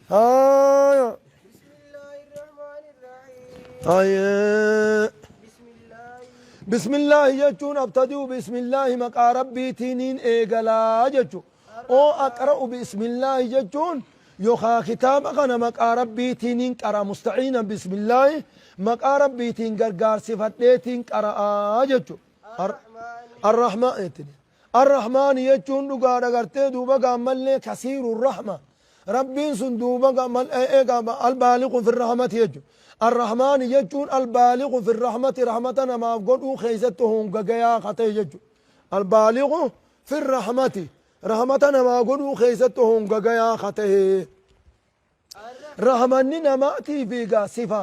Haaya. Bismillahirrahmanirrahim. Haayee. Bismillahi. Bismillaahi jechuun abtadi'u bismillaahi maqaa rabbiitiiniin eegalaa jechu. Oo aqra'u bismillaahi jechuun yookaa kitaaba kana maqaa rabbiitiiniin qara musta'iinan bismillaahi maqaa rabbiitiin gargaarsifadheetiin qara'aa jechu. Arrahmaani. Arrahmaan Arrahmaani jechuun dhugaadha gartee duuba gaammallee kasiiru rahma. Rabbiin sun duuba albaaliqu fi rahmati jechu. Arrahmaani jechuun albaaliqu fi rahmati rahmata namaaf godhuu keessatti hongagayaa katee jechu. Albaaliqu fi rahmati rahmata namaa godhuu keessatti hongagayaa katee. Rahmanni namaatii fi egaa sifa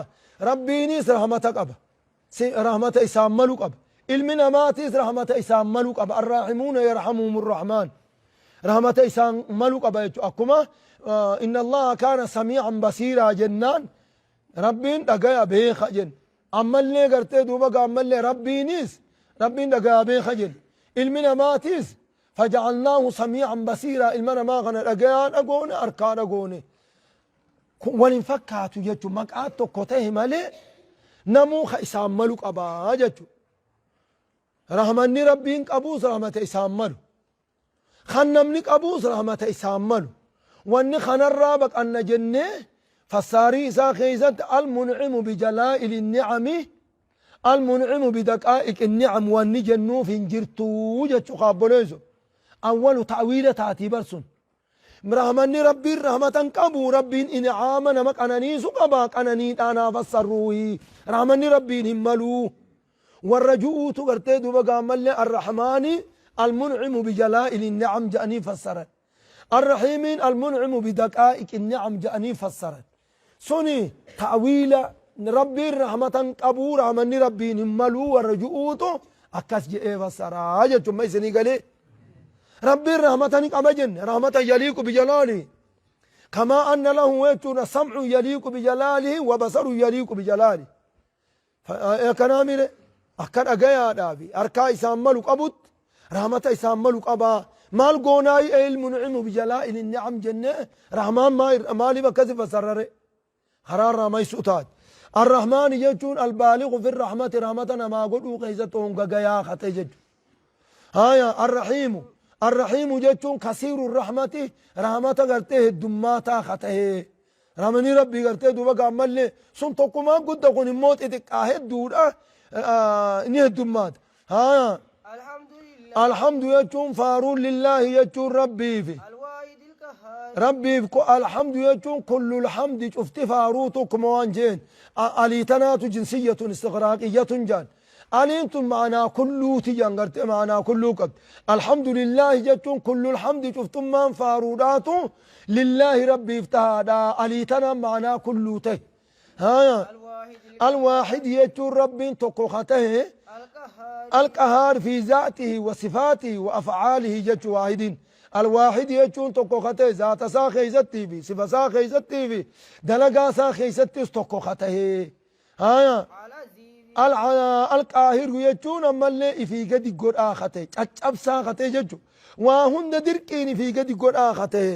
rabbiinis rahmata qaba. Rahmata isaan malu qaba. Ilmi namaatiis rahmata isaan malu qaba. Arraahimuuna yarhamuhum rahmaan. Rahmata isaan malu qaba jechuudha. Akkuma inna Allaha kaana samii'an basiiraa jennaan rabbiin dhagaya beeka jenna. Ammallee gartee duuba gaammallee rabbiinis rabbiin dhagaya beeka jenna. Ilmi namaatiis faja'alnaahu samii'an basiiraa ilma namaa kana dhagayaa dhagoone harkaa dhagoone. Kun wal hin fakkaatu jechuun maqaa tokko ta'e malee namuu ka isaan malu qabaa jechuudha. Rahmanni rabbiin qabuus rahmata isaan malu. Kan namni qabuus rahmata isaan malu. Wanni kanarraa baqanna jennee fassaarii isaa keessatti almun'imu bijalaa'ili ni'ami almun'imu bidaqaa'iqi ni'am wanni jennuuf hin jirtuu jechuu kaabboleessu. Awwalu ta'wiila taatii barsun. Rahmanni rabbiin rahmatan qabu rabbiin in'aama nama qananiisu qaba qananiidhaan haa fassarruuhi rahmanni rabbiin hin maluu warra ju'uutu gartee duuba gaammallee arrahmaani almun'imu bijalaa'ili ni'am jedhanii fassaran arrahiimiin almun'imu bidaqaa'iqi ni'am jedhanii fassaran suni ta'wiila rabbiin rahmatan qabuu rahmanni rabbiin hin maluu warra ju'uutu akkas jedhee fassaraa jechuun ma isinii galee rabbiin rahmata ni qaba jenne rahmata yaliiqu bijalaalihi kamaa anna lahu jechuudha sam'un yaliiqu bijalaalihi wa basarun yaliiqu bijalaalihi akkanaa mire akka dhagayaadhaa fi harkaa isaan malu qabutti rahmata isaan malu qabaa maal goonaayi ilmu nucimu bijalaa'ili ni'am jennee rahmaan maaliif akkasi fassarrare karaa irraa maysu taate arrahmaani jechuun albaaliqu fi rahmati rahmata namaa godhuu keessatti honga gayaa kate jechu haya arrahiimu arrahiimu jechuun kasiiru rahmati rahmata gartee heddummaataa katahee Rahmanii rabbii gartee duuba gaammallee sun tokkumaan gudda kun immoo xixiqqaa hedduudha ni heddummaata. Haa Alhamdulillah. alhamdu jechuun faaruun lillaahi jechuun rabbiifi. Alwaahidil qahhaar. Rabbiif ko alhamdu jechuun kullul hamdi cufti faaruu tokkuma waan jeen alii tanaatu jinsiyyatun istiqraaqiyyatun jaan. Aliin tun ma'anaa kulluuti jaan gartee ma'anaa kulluu qabdi. Alhamdulillaahi jechuun kullul hamdi cuftummaan faaruudhaatu lillaahi rabbiif tahaadha. Alii tanaan ma'anaa kulluu tahe. Haa. Alwaahidil Alwaahid jechuun rabbiin tokko ka tahe alqahhaar. alqahaar fi zaatihi wa sifaatihi wa af'aalihi jechuu waahidiin. Alwaahid jechuun tokko ka tahe zaata isaa keessattii fi sifa isaa keessattii fi dalagaa isaa keessattis tokko ka tahe. Haa. Al-aziizi. Alqaahiru jechuun ammallee ifii gadi godhaa ka ta'e caccabsaa ka ta'e jechuudha. Waa hunda dirqiin ifii gadi godhaa ka ta'e.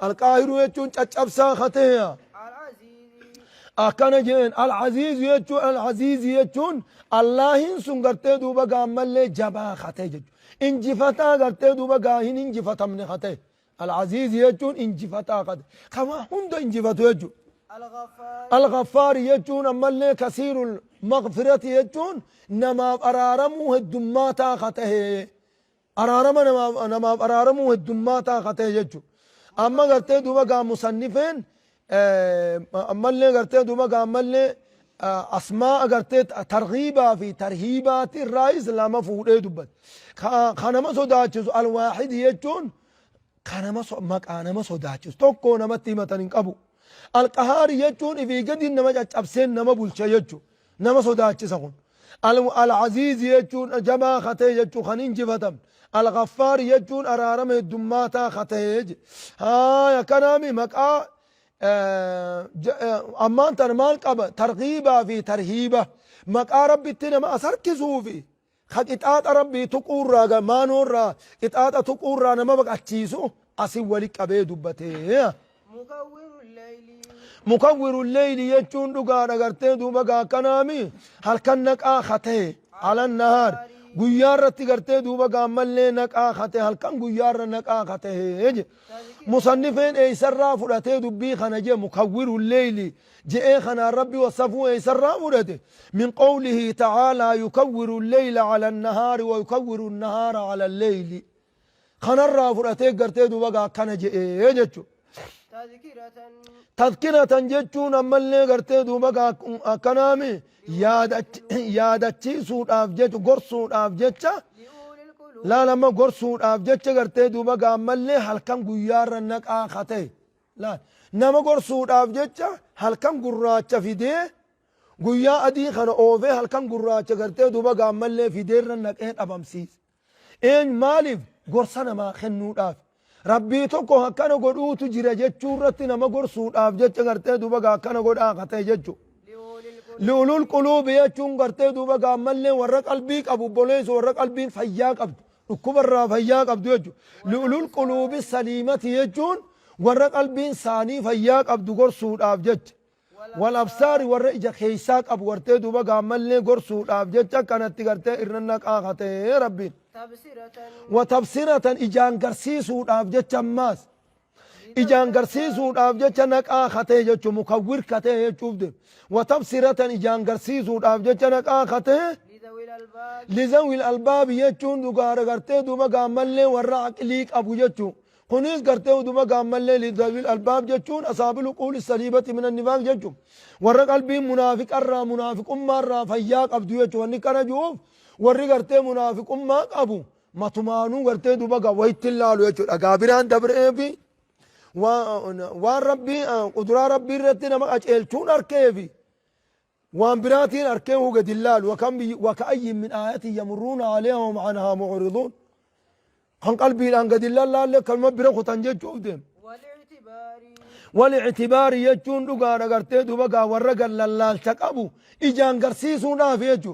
Alqaahiru jechuun caccabsaa ka ta'e. Al-aziizi. Akkana jeen al-aziizu jechuun al-aziizi jechuun Allaahiin sun gartee duuba gaammallee jabaa ka ta'e jechuudha. Injifataa gartee duuba gaa hin injifatamne ka ta'e. Al-aziizi jechuun injifataa ka ta'e. Ka waa hunda injifatu jechuudha. Al-ghaffaar. Al-Ghaffaari jechuun ammallee kasiirul maghfirati jechuun namaaf araaramuu heddummaataa ka tahe araarama namaaf namaaf araaramuu heddummaataa ka tahe jechuudha. Amma gartee duuba gaa musannifeen ammallee gartee duuba gaa ammallee asmaa'a gartee targhiibaa fi tarhiibaati irraayis lama fuudhee dubbate. Ka nama sodaachisu alwaahidi jechuun ka nama maqaa nama sodaachisu tokko namatti himatan hin qabu. Alqahaari jechuun ifii gadiin nama caccabseen nama bulcha jechuudha. Nama sodaachisa kun. Al-Aziizi jechuun jabaa ka ta'e jechuun kan injifatamne. Al-Ghaffaari jechuun araarama heddummaataa ka ta'e. Haaya kanaami maqaa ammaan tana maal qaba targhiibaa fi tarhiiba maqaa rabbitti nama as harkisuu fi ka qixaaxa rabbii tuquurraa maanoorraa qixaaxa tuquurraa nama baqachiisu asin wali qabee dubbatee. مكور الليل. Mukawwiru leyli jechuun dhugaadha gartee duuba gaa akkanaami halkan naqaa katee ala nahaar guyyaa irratti gartee duuba gaa ammallee naqaa katee halkan guyyaa irra naqaa katee je. Musannifeen eeysarraa fudhatee dubbii kana je mukawwiru leyli je'ee kanaan rabbi wasafuu eeysarraa fudhate min qawlihi ta'aalaa yukawwiru leyla ala nahaari wa yukawwiru nahaara ala leyli kanarraa fudhatee gartee duuba gaa akkana je'ee jechu. تذكرة. Tadkiratan jechuun ammallee gartee duuba gaa akkanaami yaadachiisuudhaaf jecha gorsuudhaaf jecha لأولي القلوب. Laal amma gorsuudhaaf jecha gartee duuba gaa ammallee halkan guyyaarra naqaa kate laal nama gorsuudhaaf jecha halkan gurraacha fidee guyyaa adii kana oofee halkan gurraacha gartee duuba gaa ammallee fideerra naqee dhabamsiise. Eenyu maaliif gorsa namaa kennuudhaaf rabbii tokko akkana godhuutu jira jechuu irratti nama gorsuudhaaf jecha gartee duuba gaa akkana godhaa kate jechu. لأولي القلوب. Li'ulul quluubi jechuun gartee duuba gaa ammallee warra qalbii qabu obboleessu warra qalbiin fayyaa qabdu dhukkubarraa fayyaa qabdu jechu. Li'ulul quluubi saliimati jechuun warra qalbiin saanii fayyaa qabdu gorsuudhaaf jecha. Wal absaari warra ija keeysaa qabu gartee duuba gaa ammallee gorsuudhaaf jecha kanatti gartee irra naqaa katee rabbiin. تبصرة. Watabsiratan ijaan garsiisuudhaaf jecha ammaas ijaan garsiisuudhaaf jecha naqaa katee jechuun mukawwir katee jechuuf deemu. Watabsiratan ijaan garsiisuudhaaf jecha naqaa katee. لذوي الألباب. Lizawil albaabi jechuun dhugaadha gartee duuba gaammallee warra aqlii qabu jechuun. Kunis gartee duuba gaammallee lizawil albaab jechuun asaabil uquuli saliibati min annifaaq jechuun. Warra qalbiin munaafiqarraa munaafiqummaarraa fayyaa qabdu jechuun wanni kana jiruuf warri gartee munaafiqummaa qabu matumaanuu gartee duuba gaa wayitti ilaalu jechuudha. Gaabiraan dabreefi waan rabbii quduraa rabbii irratti nama qaceelchuun arkeefi waan biraatiin arkee huu gadi ilaalu. Waka'ayyin min aayatin yamurruuna alayha wahum anhaa mu'riduun kan qalbiidhaan gadi lallaalle kanuma bira kutan jechuuf deemu. والاعتبار. Walictibaari jechuun dhugaadha gartee duuba gaa warra gallallaalcha qabu ijaan garsiisuudhaaf jechu.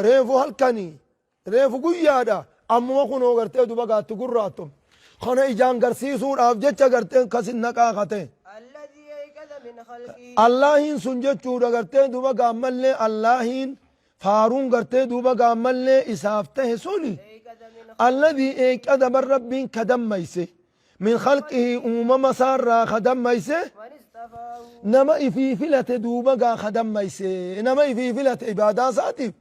Reefu halkanii reefu guyyaadha ammuma kunoo gartee duuba gaatti gurraattu kana ijaan garsiisuudhaaf jecha garteen kasin naqaa kate. الذي أيقظ من خلقه. Allaahiin sun jechuudha gartee duuba gaammallee allaahiin faaruun gartee duuba gaammallee isaaf tahe suni. أيقظ من Alladii eeqada bar rabbiin kadammayse min khalqihi uumama isaarraa kadammayse. من اصطفاه. Nama ifii filate duuba gaa kadammayse nama ifii filate ibaadaa isaatiif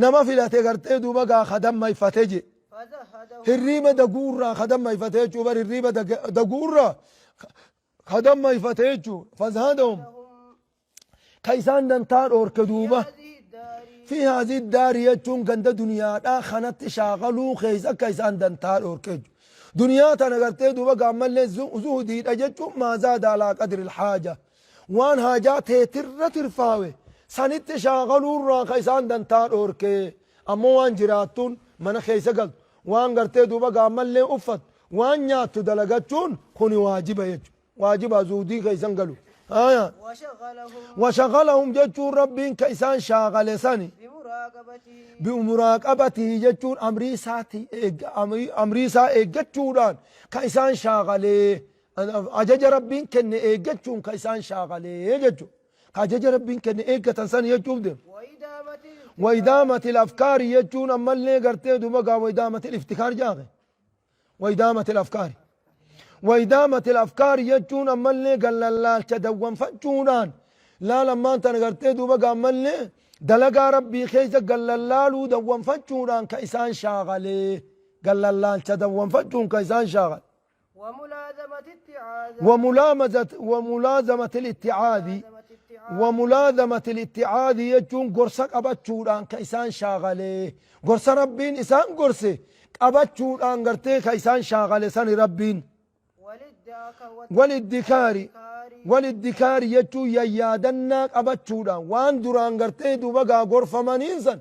nama filate gartee duuba gaa kadammayfate je. فزهده. Hirriiba daguurraa kadammayfate jechuu bar hirriiba daguurraa kadammayfate jechuu fazhadahum ka isaan dantaa dhoorke duuba. في هذه الدار. في هذه الدار jechuun ganda duniyaadhaa kanatti shaakaluu keessa akka isaan dantaa dhoorke jechuudha. Duniyaa tana gartee duuba gaammallee zuhdiidha jechuun maa zaada alaa qadri ilhaaja waan haajaa teetirra tirfaawe sanitti shaakaluurraa ka isaan dantaa dhoorke ammoo waan jiraattuun mana keessa galtu waan gartee duuba gaammallee uffattu waan nyaattu dalagachuun kuni waajiba jechuudha. Waajiba zuhdii keessan galu. Aya. وشغلهم. وشغلهم jechuun rabbiin ka isaan shaakale sani. بمراقبته. Bimuraaqabatii jechuun amrii isaa eeggachuudhaan ka isaan shaakalee ajaja rabbiin kenne eeggachuun ka isaan shaakalee jechuudha. Ka ajaja rabbiin kenne eeggatan san jechuuf deemu. وإدامة. وإدامة الأفكار jechuun ammallee gartee duuba gaa وإدامة الافتكار jaaqe. وإدامة الأفكار. وإدامة الأفكار jechuun ammallee gallallaalcha dawwanfachuudhaan laal ammaan tana gartee duuba gaa ammallee dalagaa rabbii keessa gallallaaluu dawwanfachuudhaan ka isaan shaakalee gallallaalcha dawwanfachuun ka isaan shaakale. وملازمة اتعاظ. وملازمة الاتعاذ. ملازمة اتعاظ. وملازمة الاتعاذ jechuun gorsa qabachuudhaan ka isaan shaakalee gorsa rabbiin isaan gorse qabachuudhaan gartee ka isaan shaakale sani rabbiin. والادعاء. والادكار. والادكار. والادكار jechuun yayyaadannaa qabachuudhaan waan duraan gartee duuba gaa gorfamaniin san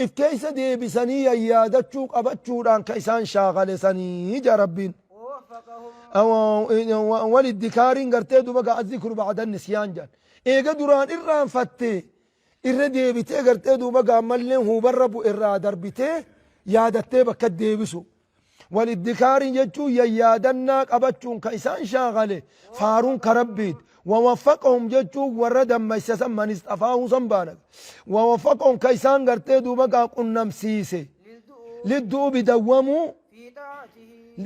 if keessa deebisanii yayyaadachuu qabachuudhaan ka isaan shaakale sanii ja rabbiin. ووفقهم. Walidikaariin gartee duuba gaa الذكر بعد النسيان jedhan eega duraan irraanfattee irra deebitee gartee duuba gaa ammallee hubarra bu'e irraa darbitee yaadattee bakka deebisu. Waliddikaari jechuun yayyaadannaa qabachuun ka isaan shaaqale faaruun ka Rabbiiti. Wawaffaqahum jechuun warra dammaysa san man isxafaahuu san baana. Wawaffaqahum ka isaan gartee duuba gaa qunnamsiise. Liddu'ubi dawwamuu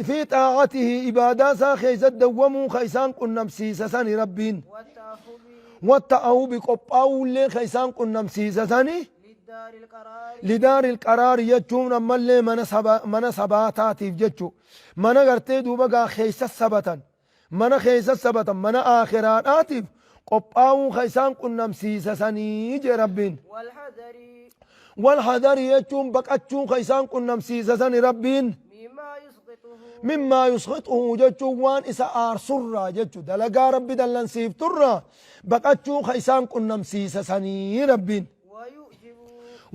fi xaa'atihi ibaadaa isaa keessatti dawwamuu ka isaan qunnamsiisa sani Rabbiin. Watta'ahubi qophaa'uullee ka isaan qunnamsiisa sani. Lidaaril qaraari jechuun ammallee mana saba mana sabaataatiif jechu. Mana gartee duuba gaa keessa sabatan. Mana keessa sabatan mana aakhiraadhaatiif qophaa'uu ka isaan qunnamsiisa sanii jee Rabbiin. Wal hadari jechuun baqachuu ka isaan qunnamsiisa sani Rabbiin. Mimmaa yuskhixuhu jechuun waan isa aarsurraa jechu dalagaa Rabbi dallansiifturraa baqachuu ka isaan qunnamsiisa sanii Rabbiin.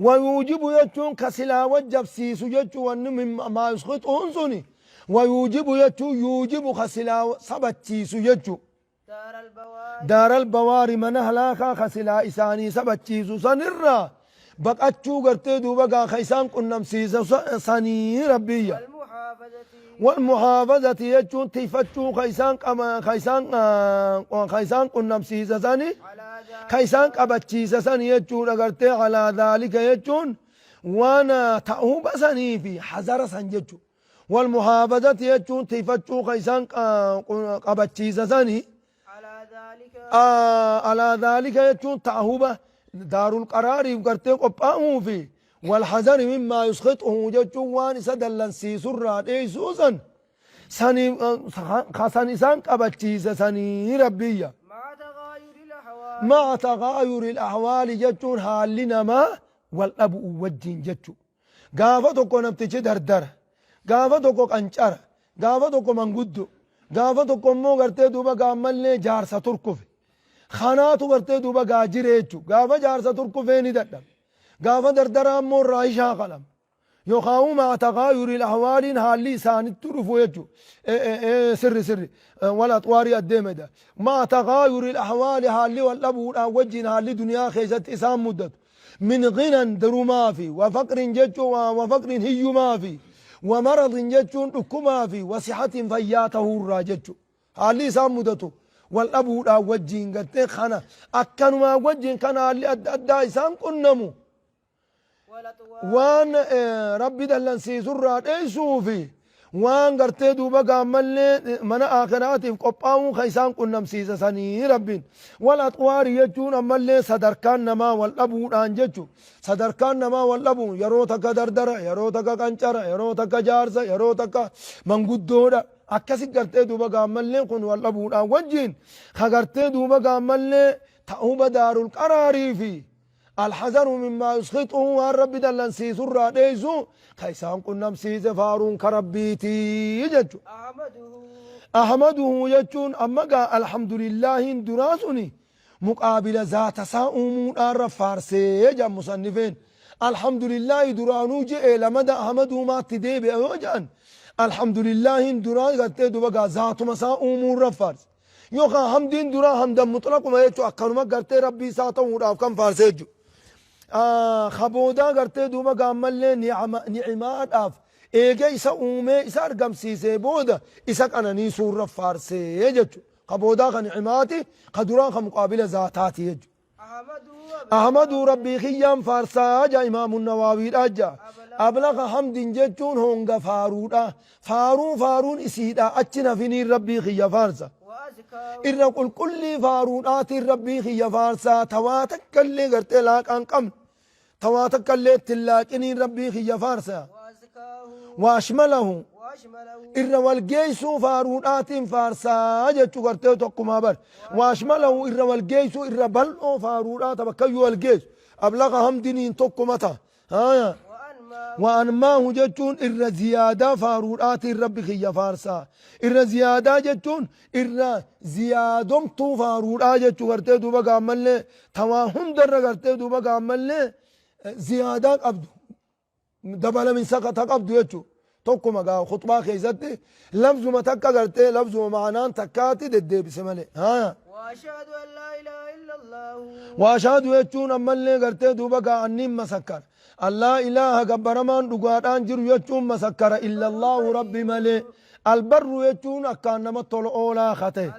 Wayuujibu jechuun ka silaa wajjabsiisu jechuun wanni mimmaa yuskhixuhun suni wayuujibu jechuun yuujibu ka silaa sabachiisu jechu. Daaral bawaari mana halaakaa ka silaa isaanii sabachiisu sanirraa baqachuu gartee duuba gaa ka isaan qunnamsiisa sanii Rabbiyya. Wal muhaafazati jechuun tiyfachuu ka isaan qaba ka isaan ka isaan qunnamsiisa sani ka isaan qabachiisa sani jechuudha gartee alaa dhaalika jechuun waan ta'uuba sanii fi hazara san jechu. Wal muhaafazati jechuun tiyfachuu ka isaan qabachiisa sani alaa dhaalika jechuun ta'uuba daarul qaraariif gartee qophaa'uu fi wal hazari mimmaa yuskhixuhu jechuun waan isa dallansiisurraa dheeysuu san sani ka san isaan qabachiise sanii Rabbiyya. Ma'a taghaayuri al-ahwaali jechuun haalli namaa wal dhabu'u wajjin jechu. Gaafa tokko namtichi dardara, gaafa tokko qancara, gaafa tokko manguddo, gaafa tokko immoo gartee duuba gaammallee jaarsa turkufe. Kanaatu gartee duuba gaa jire jechu. Gaafa jaarsa turkufee ni dadhabe. Gaafa dardaraa immoo irraa hin shaaqalama. Yookaan ma'a taghaayuri ahwaaliin haalli isaanitti dhufu jechu. Sirri sirri. Wal axwaarii addeemedha. Ma'a taghaayuri ahwaali haalli wal dhabuudhaan wajjin haalli duniyaa keessatti isaan muddatu. Min ghinan durumaa fi wa faqrin jechuun wa faqrin hiyyumaa fi wa maradin jechuun dhukkumaa fi wa sihatin fayyaa tahuurraa jechu. Haalli isaan mudatu wal dhabuudhaan wajjiin gartee kana akkanumaa wajjiin kan haalli adda addaa isaan qunnamu waan Rabbi dallansiisurraa dheessuu fi waan gartee duuba gaammallee mana aakhiraatiif qophaa'uu kan isaan qunnamsiisa sanii Rabbiin. Wal axwaari jechuun ammallee sadarkaan namaa wal dhabuudhaan jechu. Sadarkaan namaa wal dhabuun yeroo takka dardara, yeroo takka qancara, yeroo takka jaarsa, yeroo takka manguddoodha. Akkasi gartee duuba gaammallee kun wal dhabuudhaan wajjiin ka gartee duuba gaammallee ta'uba daarul qaraarii fi alhazaru mimmaa yuskhixuhu waan Rabbi dallansiisurraa dheeysu ka isaan qunnamsiise faaruun ka Rabbiitii jechu. Ahmaduhu jechuun amma gaa alhamdulillaahiin duraa suni muqaabila zaata isaa uumuudhaarra faarsee jedhan musannifeen. Alhamdulillaahi duraanuu je'e lamada ahmaduumaatti deebi'a yoo jedhan alhamdulillaahiin duraa gartee duba gaa zaatuma isaa uumuurra faarse. Yookaan hamdiin duraa hamdan muxlaquma jechuun akkanuma gartee Rabbii isaa ta'uudhaaf kan faarsee jechuudha. Ka boodaa gartee duuba gaammallee ni'imaadhaaf eega isa uumee isa argamsiisee booda isa qananiisuurra faarsee jechuudha. Ka boodaa ka ni'imaati ka duraa ka muqaabila zaataati jechuudha. Ahmaduu Rabbii kiyyaan faarsaa ja Imaamu Nawaawiidha ja. Ablaqa hamdin jechuun honga faaruudha. Faaruu faaruun isiidha achi nafiniin Rabbii kiyya faarsa. Irra qulqullii faaruudhaatiin Rabbii kiyya faarsaa tawaa takkallee gartee laaqaan qabne. Tawaa takkallee itti hin laaqiniin Rabbii kiyya faarsa. Waashmalahu irra wal geessuu faaruudhaatiin faarsaa jechuu gartee tokkumaa bar. Waashmalahu irra wal geessuu irra bal'oo faaruudhaa ta bakkayyuu wal geessu. Ablaqa hamdiniin tokkuma ta'a. Haya. Wa'anmaahu jechuun irra ziyaadaa faaruudhaatiin Rabbi kiyya faarsaa. Irra ziyaadaa jechuun irra ziyaadomtuu faaruudhaa jechuu gartee duuba gaammallee tawaa hundarra gartee duuba gaammallee ziyaadaa qabdu dabalaminsa ta qabdu jechuu tokkuma gaa khuxbaa keessatti lafzuma takka gartee lafzuma ma'anaan takkaatti deddeebise malee. Haya. وأشهد أن لا إله إلا الله. وأشهد jechuun ammallee gartee duuba gaa anniin masakkara. An laa ilaaha gabbaramaan dhugaadhaan jiru jechuun masakkara إلا الله rabbi malee. البر jechuun akkaan nama tola oolaa ka ta'e.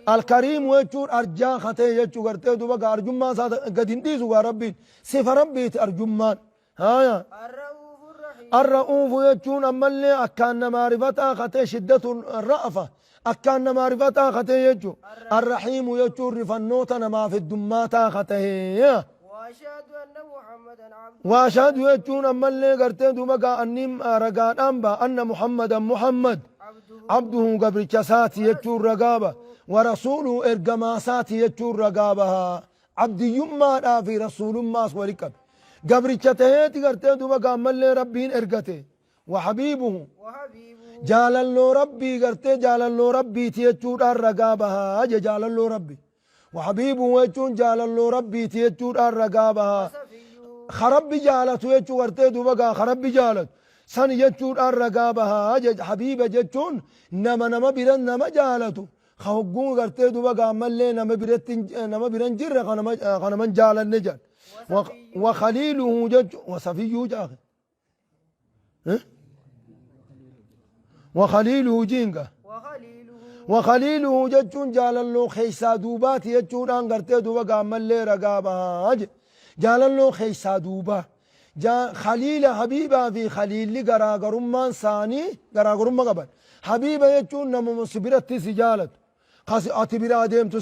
الكريم jechuun arjaa ka ta'e jechuu gartee duuba gaa arjummaa isaa gad hin dhiisu gaa rabbiin. Sifa rabbiiti arjummaan. Haya. الرؤوف الرحيم. الرؤوف jechuun ammallee akkaan namaa rifataa ka ta'e شدة الرأفة. Akkaan namaa rifataa ka ta'e jechuu. الرحيم jechuun rifannoota namaaf heddummaataa ka ta'e. وأشهد أن محمدا عبده. وأشهد jechuun ammallee gartee duuba gaa anniin ragaadhaan ba أن محمدا muhammad عبده. عبده gabricha isaati jechuun ragaaba. ورسوله ergamaa isaati jechuun ragaaba. Abdiyyummaadhaa fi rasuulummaas wali qabe. Gabricha taheeti gartee duuba gaa ammallee rabbiin ergate. وحبيبه. وحبيبه. Jaalalloo rabbii gartee jaalalloo rabbiiti jechuudhaan ragaa bahaa je jaalalloo rabbi. وحبيبه jechuun jaalalloo rabbiiti jechuudhaan ragaa bahaa. وصفيه. Ka rabbi jaalatu jechuu gartee duuba gaa ka rabbi jaalatu. San jechuudhaan ragaa bahaa je حبيب jechuun nama nama biran nama jaalatu. Ka hogguu gartee duuba gaa ammallee nama biratti nama biran jirre ka nama hin jaalanne jedhan. وخليله jechuun وصفيه jaake. وخليله jiinga. وخليله. وخليله jechuun jaalalloo keessaa duubaati jechuudhaan gartee duuba gaammallee ragaa bahaa je. Jaalalloo keessaa duubaa. Khaliila habiibaa fi khaliilli garaagarummaan isaanii garaagarummaa qaban. Habiiba jechuun namuma si biratti si jaalatu. Kasi ati biraa deemtu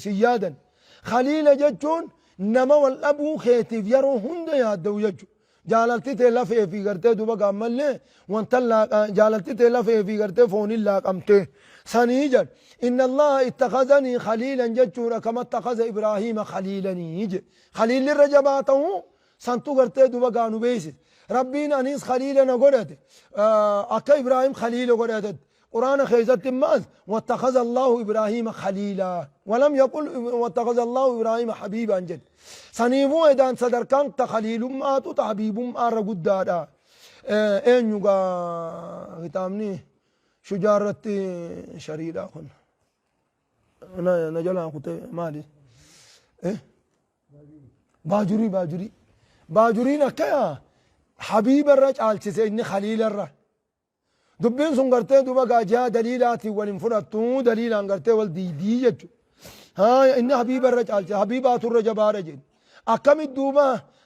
si yaadan. Khaliila jechuun nama wal dhabuu keetiif yeroo hunda yaadda'u jechuudha. Jaalalti tee lafee fi gartee duuba gaammallee wanta jaalalti tee lafee fi gartee fooniin laaqamte sanii jedhu. إن الله اتخذني خليلا jechuudha كما اتخذ إبراهيم خليلا je. Khaliilli irra jabaa ta'uu santu gartee duuba gaanu beeysis. Rabbiin anis khaliila na godhate akka Ibraahim khaliila godhate. Quraana keessatti immaas واتخذ الله إبراهيم خليلا ولم يقل واتخذ الله إبراهيم حبيبا jedhe. Saniifuu edaan sadarkaan ta khaliilummaatu ta habiibummaa irra guddaadha. Eenyu gaa kitaabni shujaarratti shariidha kun. Na jalaa kutee maali? Baajurii baajurii. Baajuriin akka habiiba irra caalchise inni khaliila irra. Dubbiin sun gartee duuba gaajaa daliilaatiin waliin fudhattu daliilaan gartee wal diidii jechuudha. Haa inni habiiba irra caalchise habiibaatu irra jabaadha jedhu. Akkamit duuba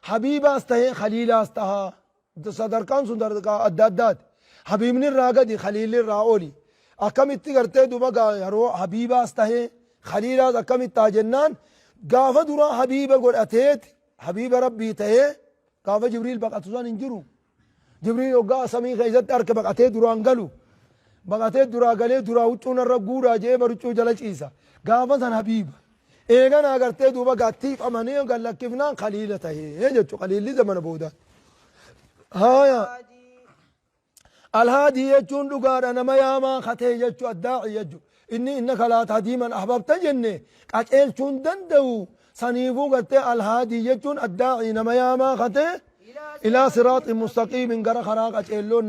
habiibaas tahee khaliilaas tahaa. Sadarkaan sun sadarkaa adda addaati. Habiibni irraa gadi khaliilli irraa oli. Akkamitti gartee duuba yeroo habiibaas tahee khaliilaas akkamitti ta'a jennaan gaafa duraa habiiba godhateeti habiiba rabbii tahee gaafa Jibriil baqatu san hin jiru. Jibriil hoggaa samii keessatti harka baqatee duraan galu. Baqatee duraa galee duraa huccuun irra guuraa jee baruccuu jala ciisa. Gaafa san habiiba. Eeganaa gartee duuba gaattiifamanii gallakkifnaan khaliila tahee jechuudha. Khaliilli zamana boodaa. Haaya. الهادي jechuun dhugaadha nama yaamaa katee jechuu الداعي jechuu. Inni إنك لا تهدي من أحببت jenne qaceelchuun danda'u. Saniifuu gartee الهادي jechuun الداعي nama yaamaa katee إلى صراط مستقيم gara karaa qaceelloon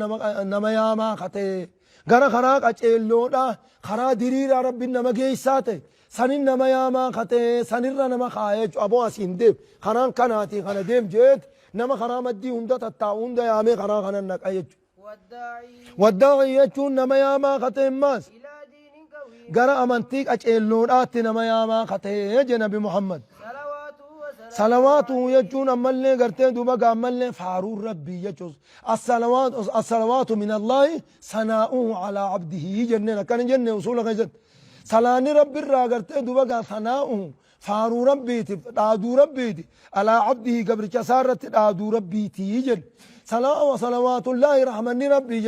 nama yaamaa katee gara karaa qaceelloodha karaa diriiraa rabbiin nama geessaa ta'e sanin nama yaamaa katee sanirra nama kaayee jechuudha. Aboo asiin deem karaan kanaatii kana deem jeet nama karaa maddii hunda tattaa'u hunda yaamee karaa kana naqa jechuudha. والداعي. والداعي jechuun nama yaamaa katee maas إلى دين قويم. Gara amantii qaceelloodhaatti nama yaamaa katee je nabi Muhammad. صلواته وسلامه. صلواته jechuun ammallee gartee duuba ammallee faaruun rabbii jechuun الصلوات الصلوات من الله ثناؤه على عبده jenneen akkana jenne usuula keessatti. Salaanni rabbi irraa gartee duuba gaa ثناؤه faaruu rabbiiti dhaaduu rabbiiti على عبده gabricha isaa irratti dhaaduu rabbiiti jenne. صلوات الله rahmanni rabbii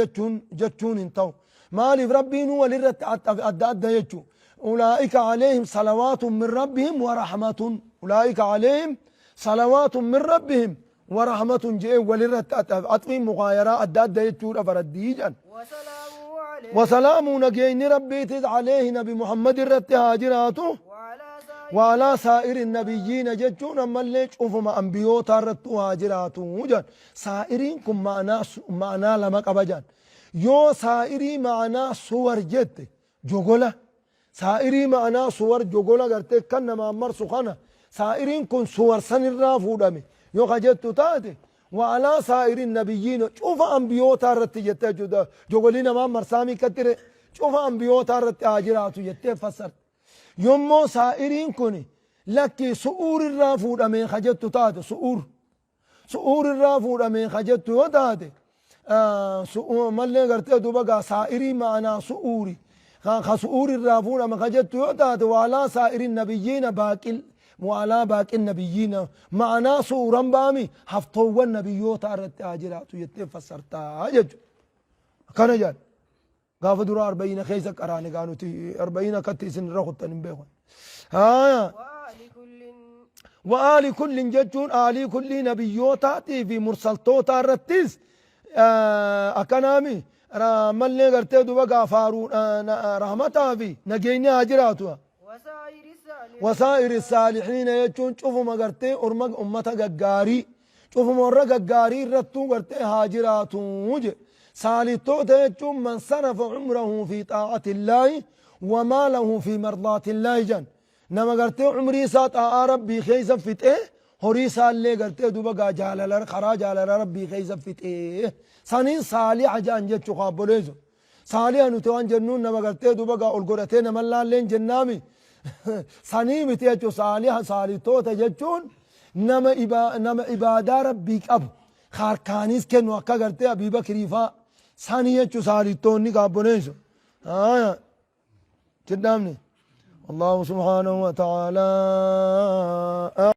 jechuun hin ta'u. Maaliif rabbiin walirratti adda adda jechuun. أولئك عليهم صلوات من ربهم ورحمة أولئك عليهم صلوات من ربهم ورحمة جاء ولرت أطفي مغايرة أدى أدى يتشور فرديجا. وسلامه عليه. وسلام نجين ربي عليه نبي محمد الرت هاجراته. وعلى سائر. وعلى سائر النبيين جتشون أما اللي شوفوا أنبيوت الرت هاجراته جن سائرين كم معنى لما قبجان يو سائري معنى صور جت جوغولا. Saa'irii ma'anaa suwar jogola gartee kan namaan marsu kana, saa'iriin kun suwar sanirraa fuudhame yoo ka jettu taate, wa'alaa saa'iri nabiyyiina, cufa ambiyootaa irratti jettee jechuudha. Jogolii namaan marsaamii kattire cufa ambiyootaa irratti haa jiraatu jettee fassarte. Yommoo saa'iriin kun lakkii su'uurirraa fuudhamee ka jettu taate, su'uurirraa fuudhamee ka jettu yoo taate, mallee gartee duuba gaa saa'irii ma'anaa su'uuri ka su'uurirraa fuudhame ka jettu yoo taate, waalaa saa'iri nabiyyiina baaqil waalaa baaqin nabiyyiina ma'anaa su'uuran ba'ami haftoowwan nabiyyoota irratti haa jiraatu jettee fassartaa jechuudha. Akkana jedhan. Gaafa dura arba'iina keessa qaraane gaa nuti arba'iina akkatti isin irra kuttan hin beekan. Haaya. وآل كل. Wa'aali kullin jechuun aalii kullii nabiyyootaatii fi mursaltootaa irrattis akkanaami mallee gartee duba gaa faaruu rahmataa fi nageenyi haa jiraatu. وسائر الصالحين. Wasaa'iri saalihiina jechuun cufuma gartee orma ummata gaggaarii, cufuma warra gaggaarii irrattuu gartee haa jiraatu je. Saalihtoota jechuun man sarafa umrahu fi xaa'ati illaahi wa maalahu fi mardaati illaahi jan. Nama gartee umrii isaa xaa'aa rabbii keessa fixee, horii isaallee gartee duba gaa jaalala karaa jaalala rabbii keessa fixee saniin saaliha jedhan jechuu kaabboleessu. Saaliha nuti waan jennuun nama gartee duba gaa ol godhatee nama laalleen jennaami sanii miti jechuu. Saaliha, saalihtoota jechuun nama ibaadaa rabbii qabu harkaanis kennu, akka gartee Abii Bakrii faa sanii jechuu saalihtoonni kaabboleessu. Haaya. Tidhaamne. الله سبحانه وتعالى.